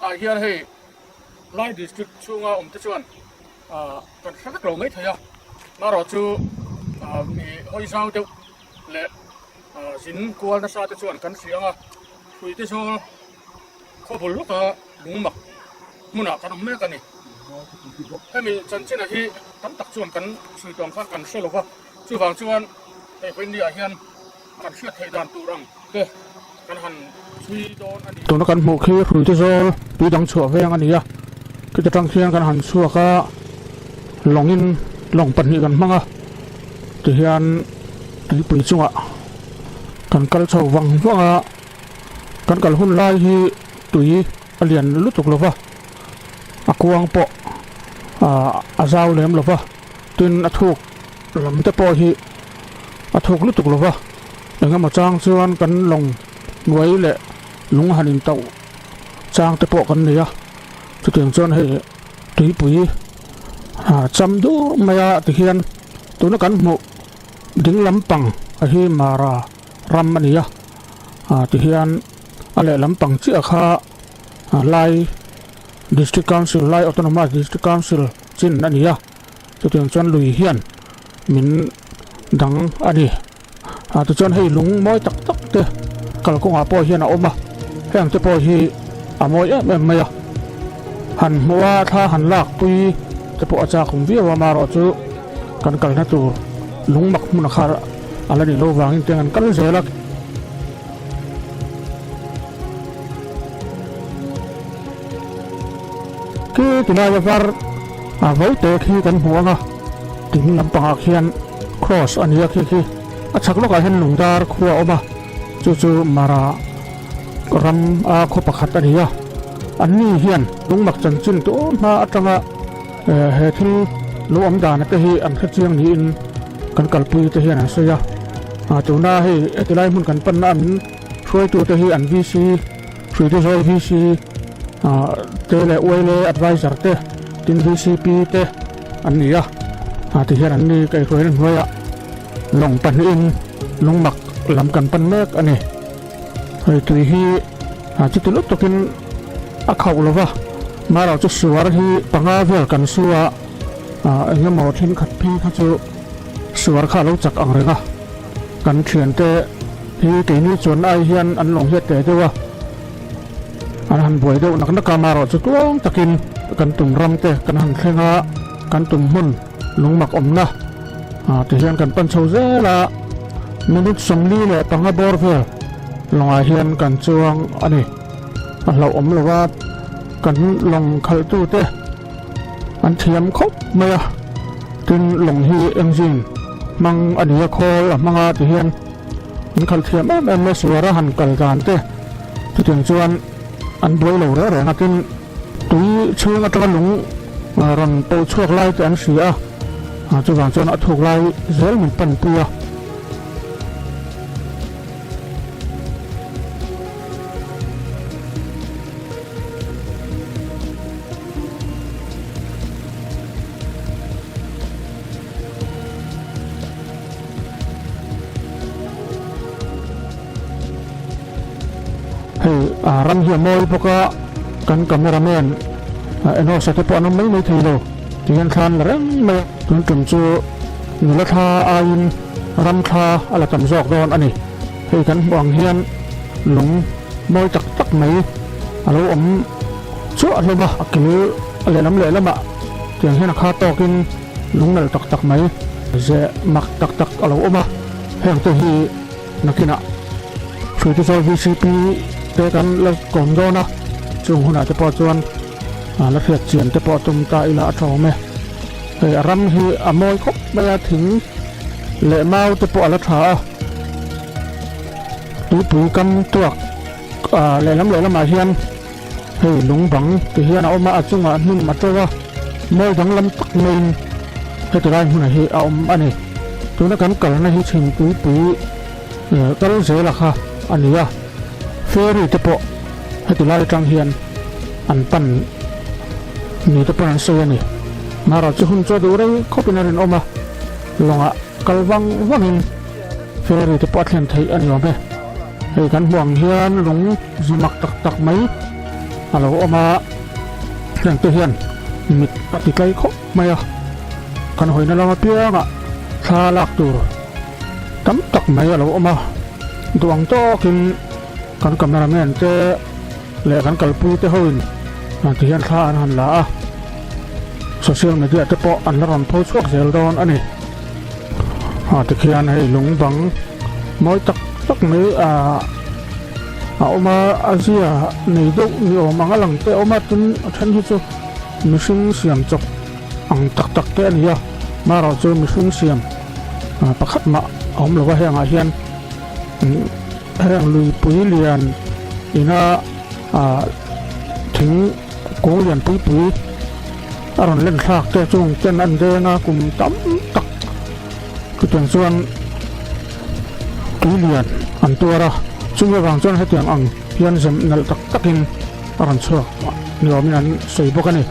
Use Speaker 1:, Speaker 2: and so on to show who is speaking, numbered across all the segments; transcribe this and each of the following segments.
Speaker 1: hmunah hian hei Lai district chhunga awm te chuan kan hre vek lo mai thei a, marawh chu mi hawi zau deuh leh zin kual nasa te chuan kan hria ang a, hruite zawl khaw bul lawka lungmak hmunah kan awm mek a ni. Hemi chanchinah hi tam tak chuan kan sawi tawng kha kan hre lo va, chuvang chuan hei Vawiinni-ah hian kan hriat theih dan tur ang te kan han chhui dawn a ni.
Speaker 2: Tuna kan hmuh khi hruite zawl tui dang chhuah veng a ni a, khiti tang khian kan han chhuak a, lawngin lawng pahnih kan hmang a, tihian tuipui chungah kan kal chho vang vang a, kan kal hun lai hi tui a lian lutuk lo va, a kuang pawh a zau lem lo va, tin a thuk lam te pawh hi a thuk lutuk lo va, eng emaw chang chuan kan lawng hnuai leh lung han intauh chang te pawh kan nei a, chutiang chuan hei tuipui cham dur mai a tikhian tuna kan hmuh ding lampang a hi Mara ram a ni a, tihian a lehlam pang chiah kha Lai District Council, Lai Autonomous District Council chin a ni a, chutiang chuan lui hian min dang a ni. Tichuan hei lung mawi tak tak te kalkawngah pawh hian a awm a, heng te pawh hi a mawi em em mai a, han hmuh a thla han lak pui te pawh a chak awm viau a, amaherawh chu kan kalna tur lung mak hmun a kha a la nih loh vangin tiang an kal zel a. Khi tilai a var a vo te khi kan hmu ang a, ding lampangah khian cross a ni a khi khi a chhak lawkah hian lungdar khua a awm a, chu chu Mara ram a khaw pakhat a ni a, an ni hian lungmak chanchin tun hma atanga he thil lo awm dana te hi an hrechiang niin kan kalpui te hian an sawi a, tuna hei hetilai hmun kan panna a min hruaitute hi an VC Hruaitu zawl VC te leh ULA advisor te tin VCP te an ni a, tihian an ni kaihhruaina hnuaiah lawng pahnihin lungmak lam kan pan mek a ni. Hei tui hi chuti lut takin a khauh lo va, marawh chu suar hi panga vel kan su a, eng emaw thenkhat phei kha chu suar kha a lo chak ang reng a. Kan thiante hi keini chuan ai hian an lawng hiat teh deuh a, an han buai deuh nak nak a, marawh chu tluang takin kan tum ram te kan han thleng a, kan tum hmun lungmak awmna ti hian kan pan chho zel a, minute 45 bawr vel lawngah hian kan chuang a ni. A hlauhawm lo a, kan lawng khalhtu te an thiam khawp mai a, tin lawng hi engine hmang a ni a, khawl a hmang a ti hian an khalh thiam em em mai suar a han kal dan te chutiang chuan an buai lo reng reng a, tin tui chhung atanga lung rawn pawh chhuak lai te an hria a, chuvang chuan a thuk lai zel min pan pui a. Hei a ram hi a mawi bawk a, kan cameraman Enos-a te pawh an awm mai mai thei lo tihian thla an la reng mai a, tun tum chu nula thla aiin ram thla a la tam zawk dawn a ni. Hei kan hmuh ang hian lung mawi tak tak mai a lo awm chuah hlawm a, a kil lehlam lehlamah tiang hian a kha tawkin lung nalh tak tak mai zeh mak tak tak a lo awm a, heng te hi nakinah Hruaitu Zawl VCP te kan la kawm dawn a, chung hunah te pawh chuan la hriat chian te pawh tum ta ila a tha awm e. Hei a ram hi a mawi khawp mai a, thing leh mau te pawh a la tha a, tuipui kam tuak lehlam lehlamah hian hei lung bang ti hian a awm a, a chungah hnim a to a, mawi danglam tak maiin heti lai hmunah hi a awm a ni. Tuna kan kalna hi chhim tuipui kal zela kha a ni a, ferry te pawh heti lai atang hian an pan ni te pawn an sawi a ni. Marawh chu hun chu a duh rei khawpin a rinawm a, lawngah kal vang vangin ferry te pawh a thlen theih a ni awm e. Hei kan hmuh ang hian lung zu mak tak tak mai a lo awm a, heng te hian mit a ti tlai khawp mai a, kan hawina lam apiangah thla lak tur tam tak mai a lo awm a, duh ang tawkin kan camera man te leh kan kalpui te hoin ti hian thla an han la a, social media te pawh an la rawn pho chhuak zel dawn a ni. Ah tikhian hei lung bang mawi tak tak mai ah a awm a, a zia nei deuh ni awm ang a lang te a awm a, tin a then hi chu mihring siam chawp ang tak tak te a ni a, marawh chu mihring siam ah pakhat mah a awm lo va hengah hian heng luipui lian ina ah thing kung lian pui pui. A rawn len thlak te chung ten an deng a kum tam tak chutiang chuan tui lian an tuar a, chumi avang chuan hetiang ang hian zem nalh tak takin a rawn chhuak ni awmin an sawi bawk a ni.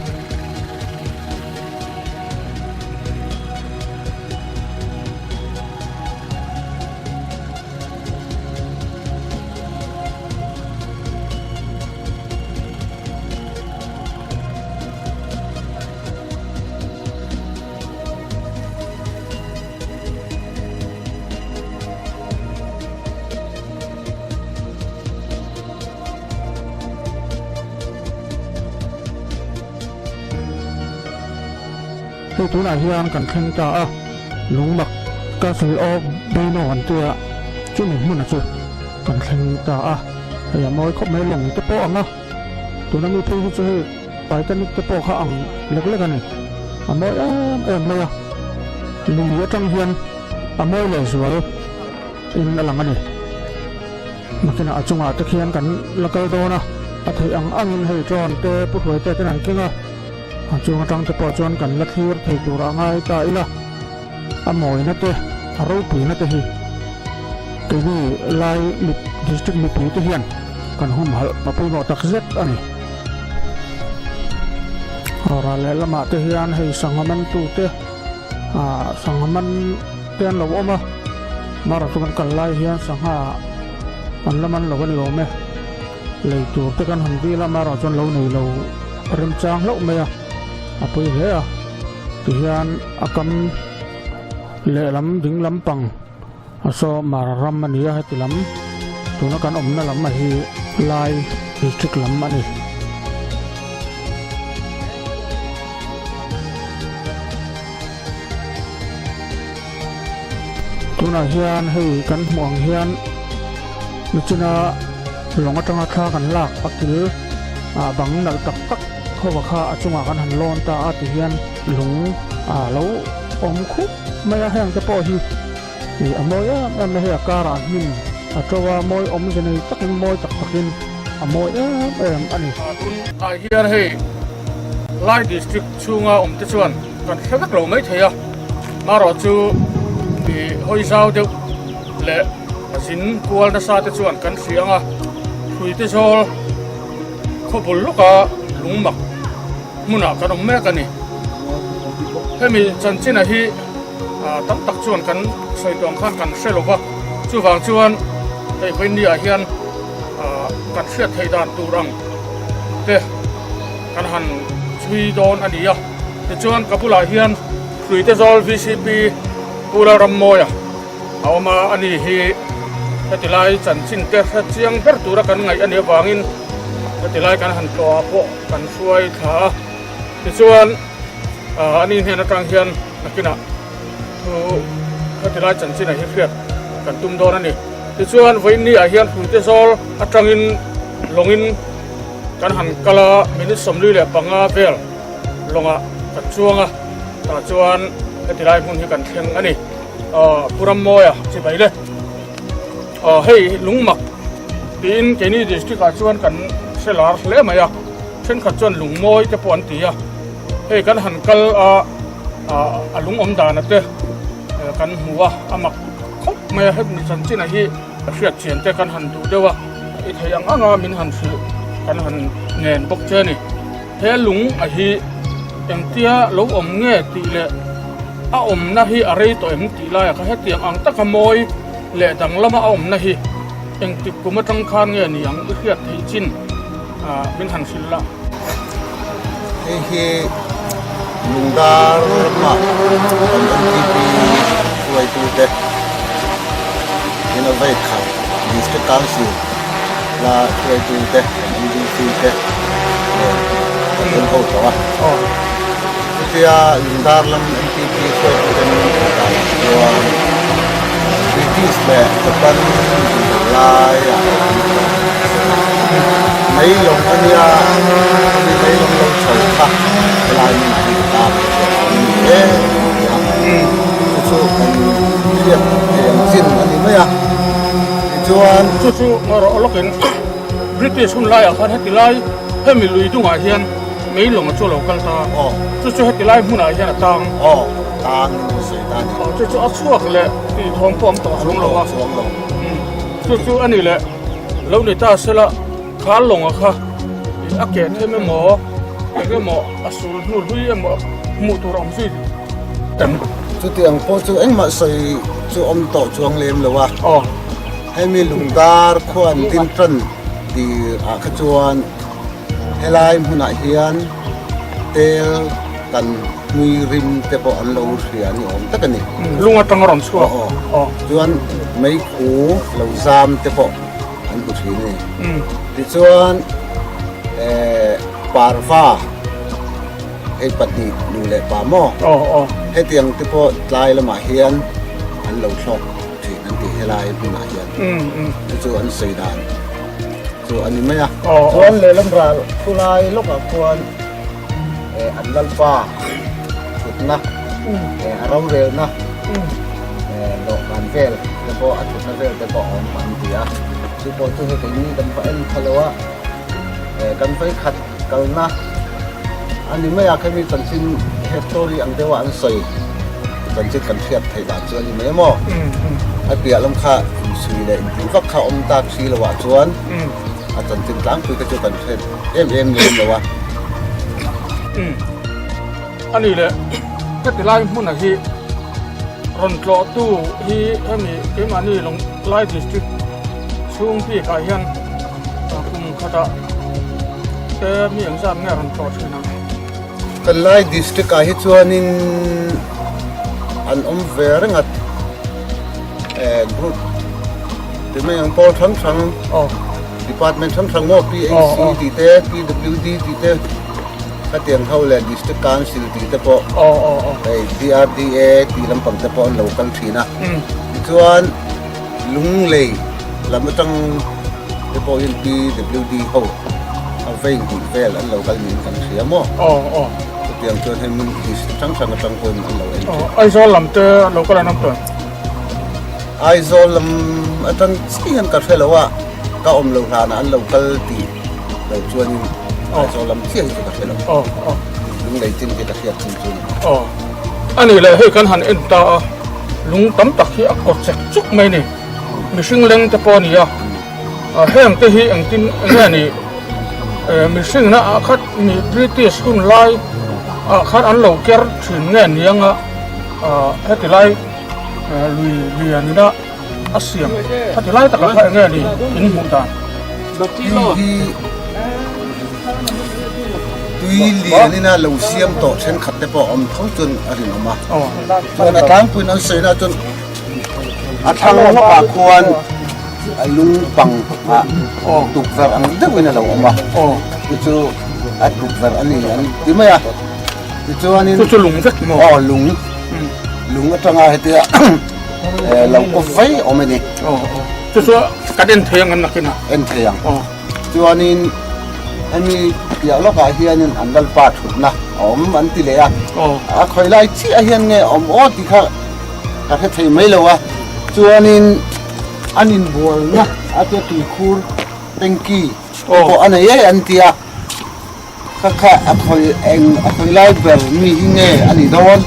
Speaker 2: Hei tunah hian kan thleng ta a, lungmak Castle of Beino an tia chumi hmuna chu kan thleng ta a, hei a mawi khawp mai lawng te pawh ang a. Tuna mi phei hi chu hei Titanic te pawh kha ang lek lek a ni. A mawi em em mai a, lui atang hian a mawi leh zual in a lang a ni. Nakinah a chungah te khian kan la kal dawn a, a theih ang angin hei drone te pu hruai te ten an keng a, a chung atang te pawh chuan kan la thlir thei tur a ngai ta ila, a mawina te a ropuina te hi keini lai district mipui te hian kan humhalh a pawimawh tak zet a ni. Ral lehlamah te hian hei sangha mantu te ah sangha man te an lo awm a, mara chu kan kal lai hian sangha an la man lo a ni awm e, lei tur te kan han dil a mara chuan lo nei lo remchang hlauh mai a, a pawi hle a tihian a kam lehlam ding lampang. A saw Mara ram a ni a, heti lam tuna kan awmna lam a hi Lai district lam a ni. Tunah hian hei kan hmuh ang hian nichina lawng atanga thla kan lak a kil ah bang nalh tak tak khawva kha a chungah kan han lawn ta a ti hian lung a lo awm khup mai a, heng te pawh hi ih a mawi em em a hei a karah hnim a to a mawi awmze nei takin mawi tak takin a mawi em em a ni.
Speaker 1: Tunah hian hei Lai district chhunga awm te chuan kan hre vek lo mai thei a, marawh chu ih hawi zau deuh leh a zin kual nasa te chuan kan hria ang a, hrui te zawl khawbul lawka lungmak hmunah kan awm mek a ni. Hemi chanchinah hi tam tak chuan kan sawi tawh ang khan kan hre lo va, chuvang chuan hei Vawinia hian kan hriat theih dan tur ang te kan han chhui dawn a ni a. Tichuan ka bulah hian Hruite Zawl VCP Pu Lalrammawia a awm a, ani hi heti lai chanchin te hre chiang ber tura kan ngaih a nih avangin heti lai kan han tlawhah pawh kan hruai thla a. Tichuan ani hnen atang hian nakinah thu heti lai chanchinah hi hriat kan tum dawn a ni. Tichuan vawiin ah hian Hruite Zawl atangin lawngin kan han kal a, minute 45 vel lawngah kan chuang a, tah chuan heti lai hmun hi kan thleng a ni. Pu Rammawia chibai le. Hei lungmak tiin keini district ah chuan kan hre lar hle mai a, thenkhat chuan lungmawi te pawh an ti a, hei kan han kal a a lung awm dana te kan hmu a, a mak khawp mai a, hemi chanchin ah hi hriat chian te kan han duh deuh a, i theih ang ang a min han hrilh kan han ngen bawk che a ni. He lung a hi engtia lo awm nge tih leh a awmna hi a rei tawh em tih laiah kha hetiang ang taka mawi leh dang lama a awmna hi engtik kum atang khan nge ni ang i hriat theih chin. Min han hrilh la.
Speaker 3: Hei hi Lungdar ramah kan MTP hruaitute Innovate kha District Council la hruaitute kan MDC te nen kan en ho tawh a. Chutia Lungdar lam MTP hruaitute min hmuh danah chuan British leh Japan indoh laiah Mei lawng a nia, khami mei lawng lo chho kha helai hmunah hian ka tan a hriat awm ni e an ti a, chu chu kan hriat thei ang chin a ni mai a, tichuan.
Speaker 1: Chu chu ngarawh lawkin British hun laiah khan heti lai hemi lui dungah hian mei lawng chu a lo kal ta, chu chu heti lai hmunah hian a tang.
Speaker 3: Aw, tang in an sawi ta a ni.
Speaker 1: Aw, chu chu a chhuak leh tih thawm pawh a awm tawh chuang lo a.
Speaker 3: Chuang lo.
Speaker 1: Chu chu a ni leh. Lo ni ta sela khal lawnga kha a ke them emaw eng emaw a sul hnu hlui emaw hmuh tur a awm zui em?
Speaker 3: Chutiang pawh chu engmah sawi chu awm tawh chuang lem lo a.
Speaker 1: Aw.
Speaker 3: Hemi lungdar khuan din tan tir ah kha chuan helai hmunah hian tel kan hmui rim te pawh an lo hria ni awm tak a ni.
Speaker 1: Lung atanga rawn chhuak.
Speaker 3: Aw aw. Chuan meikhu lo zam te pawh an hmu thin a ni. Tichuan eh parva hei pahnih nu leh pa maw?
Speaker 1: Aw aw.
Speaker 3: Hetiang te pawh tlai lamah hian an lo thlawk thin an ti helai hmunah hian. Chu chu an sawi dan chu a ni mai a. Chuan lehlam ral khulai lawkah khuan eh an lalpa thutna eh a rorelna eh dawhkan vel te pawh a thutna vel te pawh a awm an ti a chu pawh chu hei keini kan va en kha lo a eh kan vawikhat kalna a ni mai a khami chanchin he story ang deuha an sawi chanchin kan hriat theih dan chu a ni mai maw a piah lam kha inchhui leh intih vak kha awm tak si lo ah chuan a chanchin tlangpui te chu kan hre em em lem lo a.
Speaker 1: Umm a ni le heti lai hmuna hi rawn tlawhtu hi hemi keimahni Lunglai district chhung bikah hian kum khatah te mi engzat nge rawn tlawh thin ang.
Speaker 3: Kan lai district ah hi chuanin an awm ve reng a eh group ti mai ang pawl hrang hrang. Department hrang hrang maw PHC tih te, PWD tih te, khatiang ho leh District Council tih te pawh hei DRDA tih lampang te pawh an lo kal thin a. Tichuan Lunglei lam atang te pawhin PWD ho a vei hnih vel an lo kal niin kan hria maw. Chutiang chuan hei hmun district hrang hrang atang pawhin an lo en thin.
Speaker 1: Aizawl lam te an lo kal an awm tawh em?
Speaker 3: Aizawl lam atang chiah hian ka hre lo a, ka awm lo hlanah an lo kal tih lo chuanin Aizawl lam chiah hi chu ka hre lo. Lunglei chin hi ka hriat chin chu a ni.
Speaker 1: Aw, a nih leh hei kan han en ta a, lung tam tak hi a kawt chek chuk mai a ni. Mihring leng te pawh a ni a, heng te hi engtin enge a nih mihring na ah khat mi British hun lai ah khan an lo ker thin nge niang a, heti lai. Lui lian ina a siam khati lai takah kha enge ni in hmuh dan.
Speaker 3: Tui hi tui lian ina lo siam tawh thenkhat te pawh awm tho chuan a rinawm a. Chuan a tlangpuiin an sawi na chuan a thlang lawkah khuan a lung pang ah tukverh ang deuhin a lo awm a. Chu chu a tukverh a ni an ti mai a. Tichuanin
Speaker 1: Chu chu lung vek maw?
Speaker 3: Aw lung. Lung atanga hetia lo kawp vai awm a ni.
Speaker 1: Aw aw. Chu chu kan en thei ang an nakin a.
Speaker 3: En thei ang. Aw. Chuanin hemi piah lawkah hianin an lalpa thutna a awm an ti leh a.
Speaker 1: Aw.
Speaker 3: A khawi lai chiah hian nge awm aw tih kha ka hre thei mai lo a. Chuanin an inbualna a tia tuikhur tanki pawh a nei e an ti a. Kha kha a khawi eng a khawi lai ber mi hi nge a nih dawn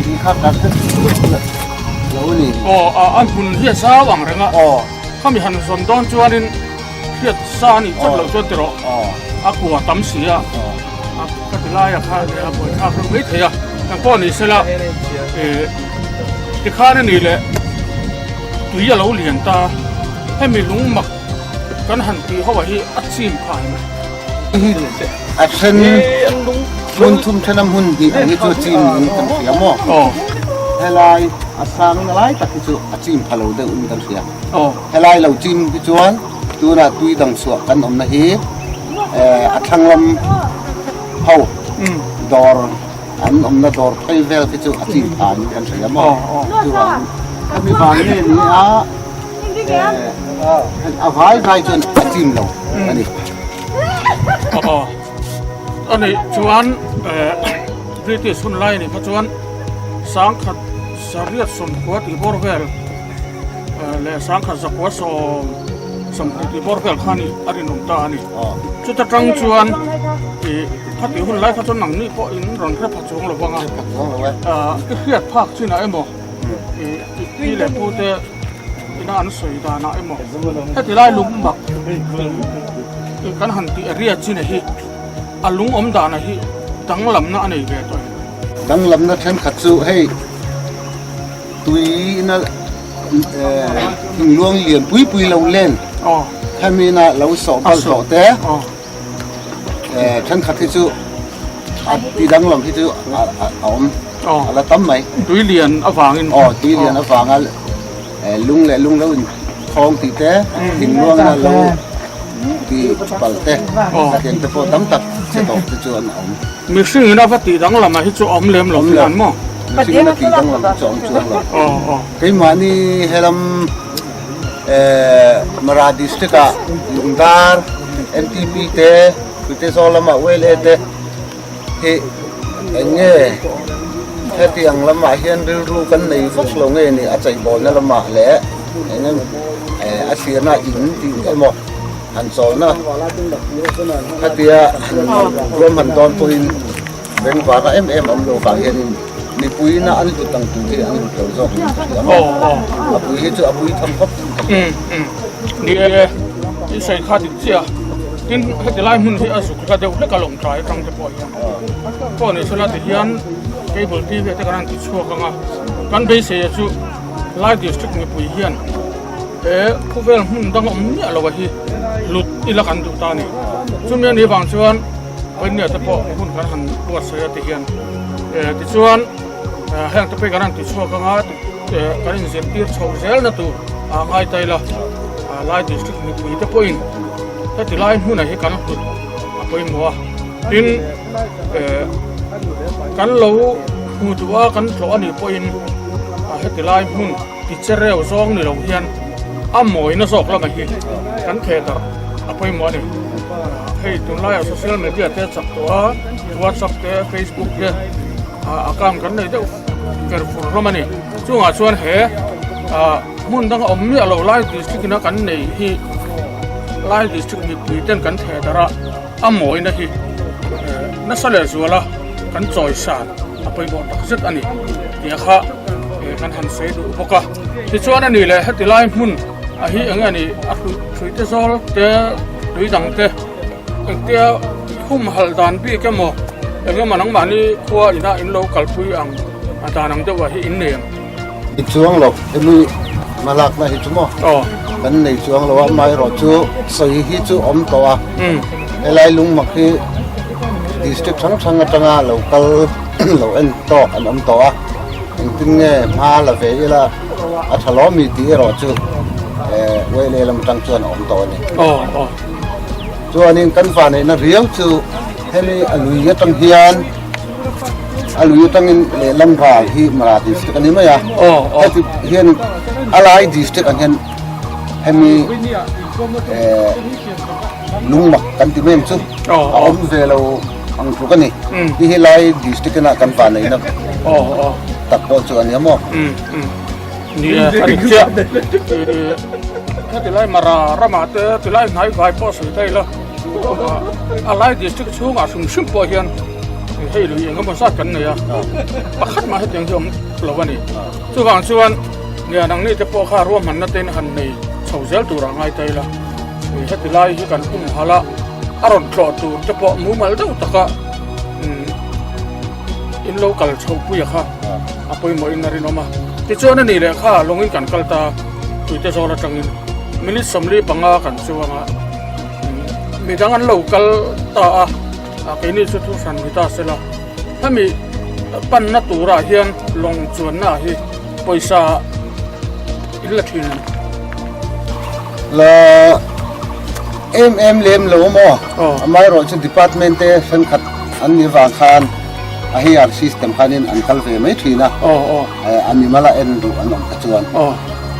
Speaker 3: tih kha ka hre lo a ni.
Speaker 1: Aw a a hmun hi a zau ang reng a.
Speaker 3: Aw.
Speaker 1: Khami han zawn dawn chuanin hriat sa a nih chawt loh chuan ti rawh.
Speaker 3: Aw.
Speaker 1: A kua tam si a.
Speaker 3: Aw.
Speaker 1: A ka ti laia kha a buaithlak reuh mai thei a. Eng pawh ni sela eh tikhan a nih leh tui a lo lian ta. Hemi lung mak kan han tih ho ah hi a chim phah em?
Speaker 3: Hi a then hmun thum then a hmun hnih ang hi chu chim niin kan hria maw? Helai a sang na lai tak hi chu a chim pha lo deuh in kan hria. Helai lo chim hi chuan tunah tui dang chhuah kan awmna hi a thlang lam ho dawr an awmna dawr phei vel khi chu a chim pha niin kan hria maw? Chuvang hemi vang nge ni a A vai vai chuan a chim lo a ni.
Speaker 1: Aw a nih chuan British hun lai a nih kha chuan sangkhat sariat sawmkua tih bawr vel leh sangkhat zakua sawm sawmhnih tih bawr vel kha a nih a rinawm ta a ni. Chuta tang chuan ih khatih hun lai kha chuan nangni pawh in rawn hre pha chuang lo vang a, i hriat phak chinah emaw Pi leh pu te ina an sawi danah emaw heti lai lung mak tih kan han tih ria chin hi a lung awm danah hi danglamna a nei ve tawh em?
Speaker 3: Danglamna thenkhat chu hei tuina thingluang lian pui pui lo len khemina lo sawh bal tawh te Thenkhat hi chu a ti danglam hi chu a awm a la tam mai.
Speaker 1: Tui lian avangin.
Speaker 3: Aw tui lian avanga lung leh lung lo in thawng tih te, thing luangna lo ti palh te, hetiang te pawh tam tak che tawh te chu an awm.
Speaker 1: Mihring in a va tih danglam ah hi chu a awm lem lo hian maw?
Speaker 3: Mihring in a tih danglam hi chu a awm chuang lo. Keimahni helam. Mara district ah Lungdar MTP te Tuitezawl lamah YLA te hi eng nge hetiang lamah hian rilru kan nei vak lo nge ni a cheibawlna lamah leh eng eng a thlirna in tih emaw han chawlna khatia han ruahman dawn pawhin Beng vanga em em awm lo vang hianin mipuiina an hlut ang tur hi an hlut lo zawk niin ka hria maw? A pui hi chu a pui tham khawp thung ka hria.
Speaker 1: Ni e, i sawi kha dik chiah. Tin, heti lai hmun hi a zuk hla deuh hlek a lawm tlai atang te pawh hian. Pawh ni sela ti hian cable TV te kan han ti chhuak ang a, kan beiseia chu Lai district mipui hian he khawvel hmun dang awm miah lo a hi hlut ila kan duh ta a ni. Chumi anih vang chuan. Vawimia te pawh hun kan han buatsaih a ti hian tichuan heng te pawh hi kan han ti chhuak anga kan inzirtir chho zel na tur a ngai ta ila Lai district mipui te pawhin heti lai hmunah hi kan hlut a pawimawh a tin kan lo hmu duh a kan tlawh a nih pawhin heti lai hmun ti chereu zawng ni lo hian a mawina zawk lamah hi kan theh darh a pawimawh a ni. Hei tunlaiah social media te chak tawh a, WhatsApp te Facebook te account kan nei deuh ber fur hlawm a ni. Chungah chuan he hmun danga awm miah lo lai district ina kan nei hi lai district mipui ten kan theh darh a, a mawina hi nasa leh zuala kan chawi san a pawimawh tak zet a ni tih kha kan han sawi duh bawk a. Tichuan a ni leh heti lai hmun a hi eng nge ni a hruite zawl te tui dang te engtia humhalh dan bik emaw eng emaw nangmahni khua inah in lo kalpui ang a dan ang deuh ah hi in nei ang.
Speaker 3: Ni chuang lo hemi hmalakna hi chu maw kan nei chuang lo a amaherawhchu sawi hi chu awm tawh a helai lungmak hi district hrang hrang atanga lo kal lo en tawk an awm tawh a. Engtin nge hma la ve ila a tha lawm mi tih erawh chu uai lehlam atang chuan a awm tawh a ni. Chuanin kan vaneihna riau chu hemi a lui atang hian a lui atangin lehlam ral hi Mara district a ni mai a. Heti hian a lai district ang hian hemi lungmak kan ti mai ang chu a awm ve lo ang tluk a ni. Hi hi lai district ina kan vaneihna tak pawh chu a nia maw?
Speaker 1: Ni e, a dik chiah. Heti lai Mara ramah te tilai hnai vai pawh sawi ta ila a lai district chhungah hrim hrim pawh hian hei lui eng emaw zat kan nei a, pakhat mah hetiang hi awm lo a ni. Chuvang chuan nia nangni te pawh kha ruahmanna te in han nei chho zel turah ngai ta ila. Heti lai hi kan hum hal a, a rawn tlawh tur te pawh mumal deuh taka in lo kal chho pui a kha a pawimawhin a rinawm a. Tichuan a ni leh kha lawngin kan kal ta tuite zawl atangin minute 45 kan chuang a, midang an lo kal. ta a, keini chu thu hran ni ta sela. Hemi panna turah hian lawng chuanna hi pawisa in la thin em?
Speaker 3: La em em lem lo maw? Amaherawh chu department te thenkhat an nih vang khan a hei ar system khanin an kal ve mai thin a, a mimal a en duh an awm kha chuan.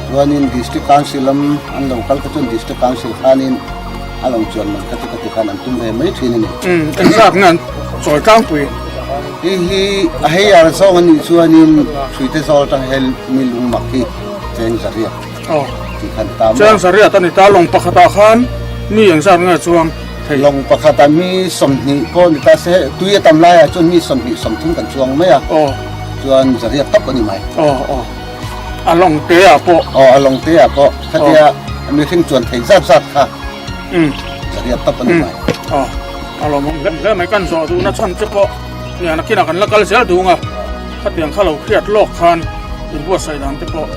Speaker 3: Chuanin district council lam an lo kal kha chuan district council khanin a lo chuan man kha chu ka ti khan an tum ve mai thin a ni.
Speaker 1: Engzat nge an chawi tlangpui?
Speaker 3: Hei hi a hei ar zawng a nih chuanin hruite zawl atang hian mi lung mak hi cheng zariat tih khan ta maw?
Speaker 1: Cheng zariat a ni ta, lawng pakhatah khan mi engzat nge chuang
Speaker 3: thei? Lawng pakhatah mi 20 pawh ni ta se, tui a tam laiah chuan mi 20 30 kan chuang mai a, chuan zariat tawp a ni mai.
Speaker 1: A lawng te ah pawh.
Speaker 3: Aw a lawng te ah pawh khatia mihring chuan thei zat zat kha zariat tawp a ni mai.
Speaker 1: Aw a lawmawm hle hle mai kan zawh duhna chhan che pawh nia nakinah kan la kal zel dung a khatiang kha lo hriat lawk khan inbuatsaih dan te pawh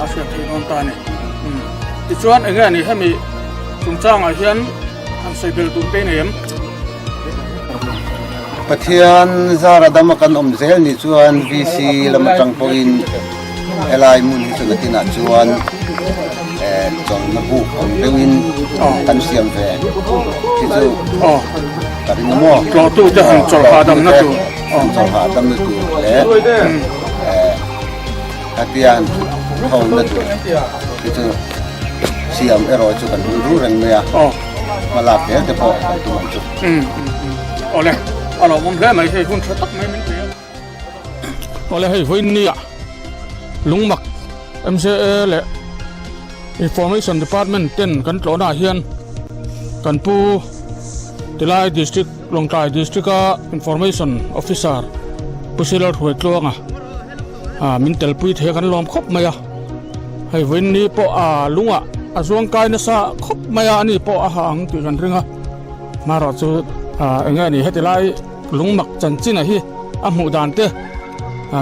Speaker 1: a hriat theih dawn ta a ni. Tichuan enge ni hemi chungchangah hian han sawi belh duh te nei em?
Speaker 3: Pathian zara dama kan awm zel ni chuan VC lam atang pawhin helai hmun hi chu nakinah chuan chawlhna buk ang deuhin kan siam ve khi chu ka ring a maw.
Speaker 1: Tlawhtute han chawlh hahdamna tur.
Speaker 3: Han chawlh hahdamna tur leh khatia han thut thawmna tur khi chu siam erawh chu kan rilru reng mai a. Hmalak zel te pawh kan tum ang chu.
Speaker 1: Awle, a lawmawm hle mai hei hun tha tak mai min pe a. Awle hei vawiin nia Lungmak MJA leh Information Department ten kan tlawhna ah hian kan pu tilai District Lawngtlai District a Information Officer Pu Silal Hruaitluanga min telpui thei a kan lawm khawp mai a. Hei vawiin ni pawh a lungah a zuangkai nasa khawp mai a, ani pawh a ha ang tih kan ring a. Hmarawh chu eng nge ni heti lai lungmak chanchin-a hi a hmuh dan te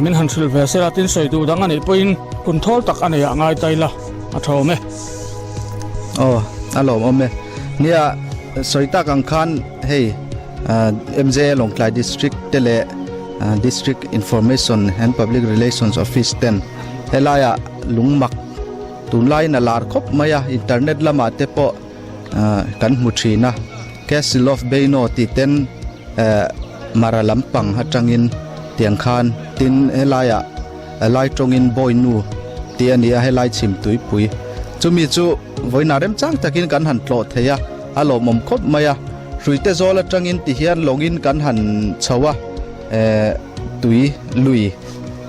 Speaker 1: min han hrilh ve sela tin sawi duh dang a nih pawhin kun thawl tak a nei ah ngai ta ila a tha awm e.
Speaker 4: Aw a lawm awm e. Nia sawi tak ang khan hei MJ Lawngtlai District te leh District Information and Public Relations Office ten helaiah lungmak tunlaiin a lar khawp mai a internet lamah te pawh Kan hmu thin a, Castle of Beino tih ten Mara lampang atangin tiang khan tin helaiah lai tawngin Bawinu tih a ni a, helai chhim tuipui. Chumi chu vawiinah remchang takin kan han tlawh thei a, a lawmawm khawp mai a. Hruite zawl atangin ti hian lawngin kan han chho a, tui lui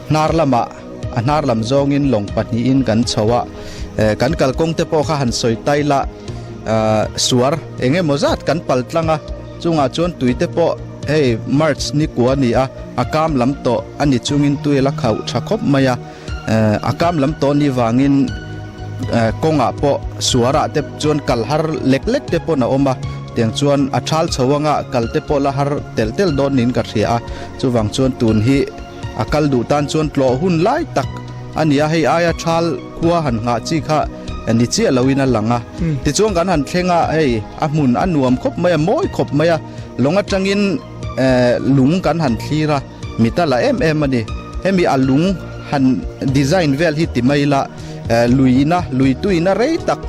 Speaker 4: hnar lamah A hnar lam zawngin lawng pahnihin kan chho a, kan kalkawng te pawh kha han sawi tai la, suar eng emaw zat kan pal tlang a, chungah chuan tui te pawh hei March ni kua a ni a, a kam lam tawh a ni chungin tui a la khauh tha khawp mai a, a kam lam tawh ni vangin kawngah pawh suarah te chuan kal har lek lek te pawn a awm a, tiang chuan a thal chho anga kal te pawh la har telh telh dawn niin ka hria a, chuvang chuan tun hi. A kal duh tan chuan tlawh hun lai tak a ni a, hei aia thal khua han nghah chi kha ni chiah loin a lang a. Tichuan kan han thleng a, hei a hmun a nuam khawp mai a, mawi khawp mai a, lawng atangin lung kan han thlir a, mit a la em em a ni. Hemi a lung han design vel hi ti mai ila, luiina, lui tuina rei tak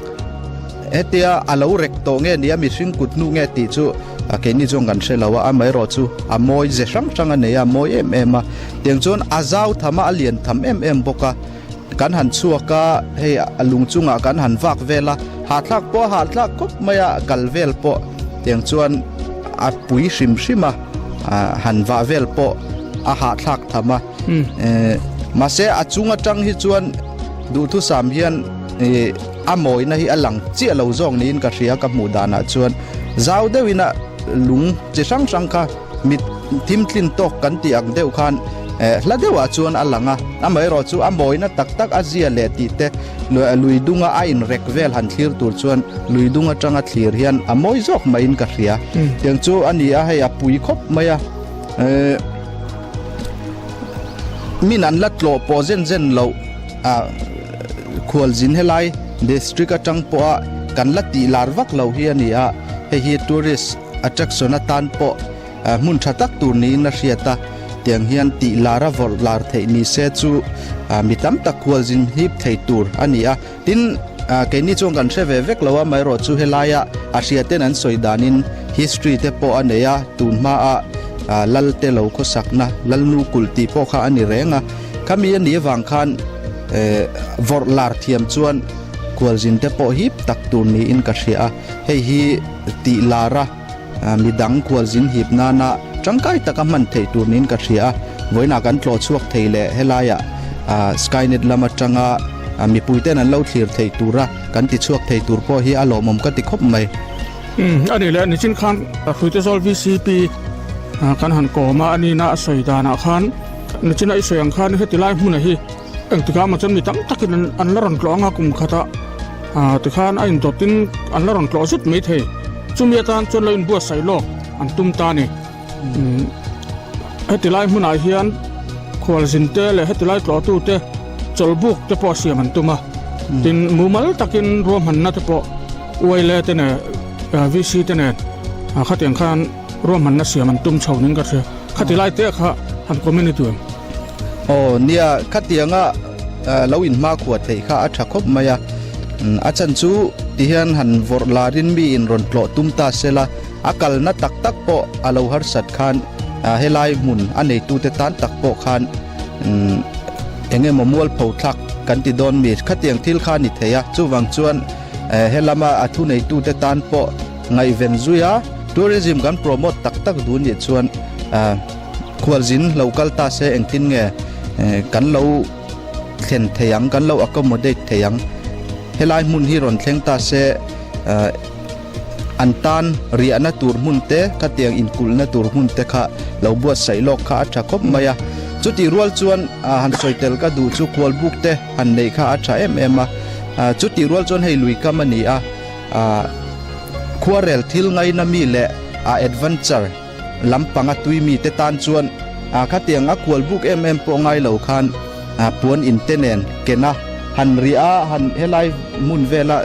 Speaker 4: hetia a lo rek tawh nge ni a, mihring kut hnu nge tih chu A keini chuan kan hre lo a, amaherawh chu a mawi ze hrang hrang a nei a, a mawi em em a. Tiang chuan a zau tham a, a lian tham em em bawk a. Kan han chhuak a, hei a lung chungah kan han vak vel a, hahthlak pawh a hahthlak khawp mai a, kal vel pawh tiang chuan a pui hrim hrim a, han vah vel pawh a hahthlak tham a. Mahse a chung atang hi chuan duhthusam hian a mawina hi a lang chiah lo zawk niin ka hria ka hmuh danah chuan. Zau deuhin a lung chi hrang hrang kha mit thim tlin tawk kan tih ang deuh khan hla deuhah chuan a lang a, amaherawh chu a mawina tak tak a zia leh tih te lui dunga a inrek vel han thlir tur chuan lui dung atanga thlir hian a mawi zawk maiin ka hria. Tiang chu a ni a, hei a pui khawp mai a, min an la tlawh pawh zen zen loh a khualzin helai district atang pawha kan la tih lar vak lo hi a ni a, hei hi tourist. attraction atan pawh hmun tha tak tur niin a hriat a, tiang hian tih lar a vawrh lar theih ni se chu mi tam tak khualzin hlip thei tur a ni a. Tin, keini chuan kan hre ve vek lo a, amaherawhchu helaia a hria ten an sawi danin history te pawh a nei a, tun hmaa lal te lo khawsakna Lalnu kulh tih pawh kha a ni reng a, khami a nih avang khan vawrh lar thiam chuan khualzin te pawh hip tak tur niin ka hria a, hei hi tih lar a. Midang khualzin hip nana tangkai taka hman theih tur niin ka hria a, vawiinah kan tlawh chhuak thei leh helaiah Skynet lam atanga mipuiten an lo thlir theih tura kan ti chhuak thei tur pawh hi a lawmawm ka ti khawp mai.
Speaker 1: Umm a nih leh nichin khan Hruitezawl VCP kan han kawm a, a nihna a sawi danah khan nichina i sawi ang khan heti lai hmuna hi Engtikah maw chuan mi tam takin an la rawn tlawh ang a kum khatah tikhan a indawtin an la rawn tlawh zut mai thei. Chumi atan chuan lo inbuatsaih lawk an tum ta a ni. Heti lai hmunah hian khualzin te leh heti lai tlawhtute chawlhbuk te pawh siam an tum a. Tin, mumal takin ruahmanna te pawh UILA te nen VC te nen khatiang khan Ruahmanna siam an tum chho ning ka hria. Khati lai te kha han comment i duh em?
Speaker 4: Aw nia, khatianga lo inhma khuah theih kha a tha khawp mai a. A chan chu tihian han vawrh larin mi in rawn tlawh tum ta sela, a kalna tak tak pawh a lo harsat khan helai hmun a neitute tan tak pawh khan eng emaw mualpho thlak kan ti dawn mi khatiang thil kha a ni thei a. Chuvang chuan helama a thuneitute tan pawh Ngaihven zui a, tourism kan promote tak tak duh nih chuan khualzin lo kal ta se engtin nge kan lo thlen thei ang, kan lo accommodate thei ang. Helai hmun hi rawn thleng ta se an tan riahna tur hmun te, khatiang inkulhna tur hmun te kha lo buatsaih lawk kha a tha khawp mai a. Chutih rual chuan han sawi tel ka duh chu khualbuk te han neih kha a tha em em a. Chutih rual chuan hei lui kam a ni a. Khuarel thil ngaina mi leh a adventure lampanga tui mi te tan chuan khatiang a kual buk em em pawh ngai lo khan puan in te nen ken a han riah a, han helai hmun vela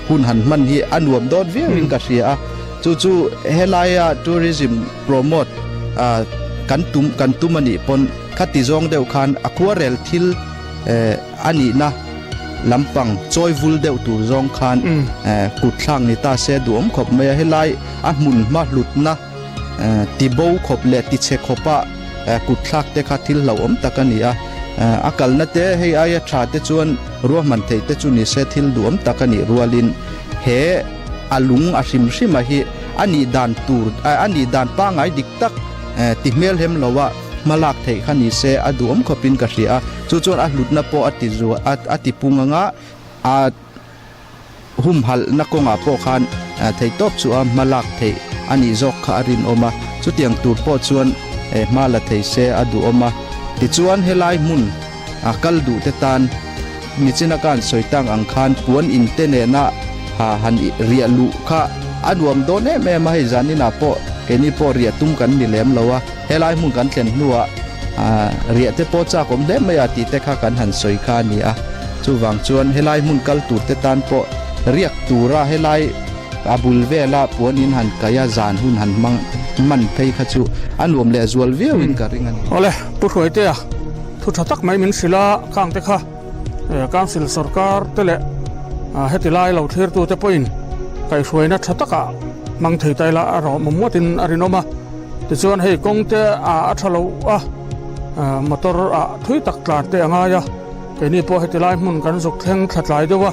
Speaker 4: hun han hman hi a nuam dawn viau in ka hria a. Chu chu helaia tourism promote kan tum kan tum a nih pawn khati zawng deuh khan a khuarel thil A nihna lampang chawi vul deuh tur zawng khan kut thlak ni ta se duhawm khawp mai a, helai a hmun hma hlutna ti bo khawp leh ti chhe khawpa kut thlak te kha thil hlauhawm tak a ni a, a kalna te hei aia tha te chuan ruahman theih te chu ni se thil duhawm tak a nih rualin he a lung a hrim hrima hi a nih dan tur a nih dan pangngai dik tak ti hmelhem loa Hma lak theih kha ni se a duhawm khawpin ka hria a, chu chuan a hlutna pawh a ti zual a, a ti pung anga a humhalhna kawngah pawh khan theihtawp chu a hma lak theih a nih zawk kha a rinawm a, chutiang tur pawh chuan hma la thei se a duhawm a. Tichuan helai hmun a kal duh te tan nichina ka han sawi tang ang khan puan in te nena ha han riah luh kha a nuam dawn em em a, hei zaninah pawh keini pawh riah tum kan ni lem lo a. Helai hmun kan thlen hnuah riah te pawh chak awm hle mai a tih te kha kan han sawi kha a ni a. Chuvang chuan helai hmun kal tur te tan pawh riak tura helai a bul vela puan in han kai a zan hun han hmang hman phei kha chu a nuam leh zual viau in ka ring a ni.
Speaker 1: Awle, Pu Hruaitea, thu tha tak mai min hrilh a, khang te kha Council sorkar te leh heti lai lo thlirtu te pawhin kaihhruaina tha takah hmang thei ta ila a rawhmawm ngawtin a rinawm a. Tichuan hei kawng te a tha lo a, motor ah thui tak tlan te a ngai a, keini pawh heti lai hmun kan zuk thleng thla tlai deuh a,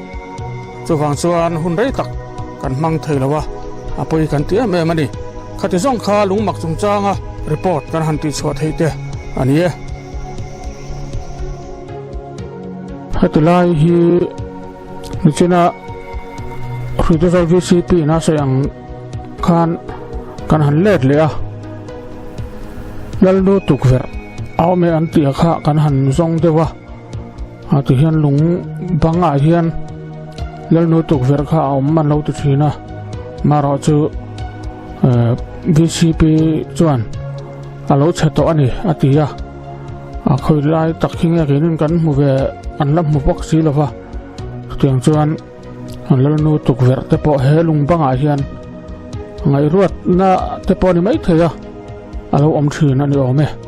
Speaker 1: chuvang chuan hun rei tak kan hmang thei lo a, a pawi kan ti em em a ni. Khati zawng kha lungmak chungchanga report kan han tihchhuah theih te a ni e.
Speaker 2: Heti lai hi nichina Hruitezawl VCP in a sawi ang khan kan han let leh a, Lalnu tukverh a awm e an tih a kha kan han zawng deuh a, ah tihian lung bangah hian Lalnu tukverh kha a awm an lo ti thin a, marawh chu eh VCP chuan a lo chhe tawh a ni a ti a, a khawi lai tak hi nge keinin kan hmu ve an la hmu bawk si lova, chutiang chuan. An lalnu tukverh te pawh he lung bangah hian Ngaihruatna te pawh a ni maithei a, a lo awm thin a ni awm e.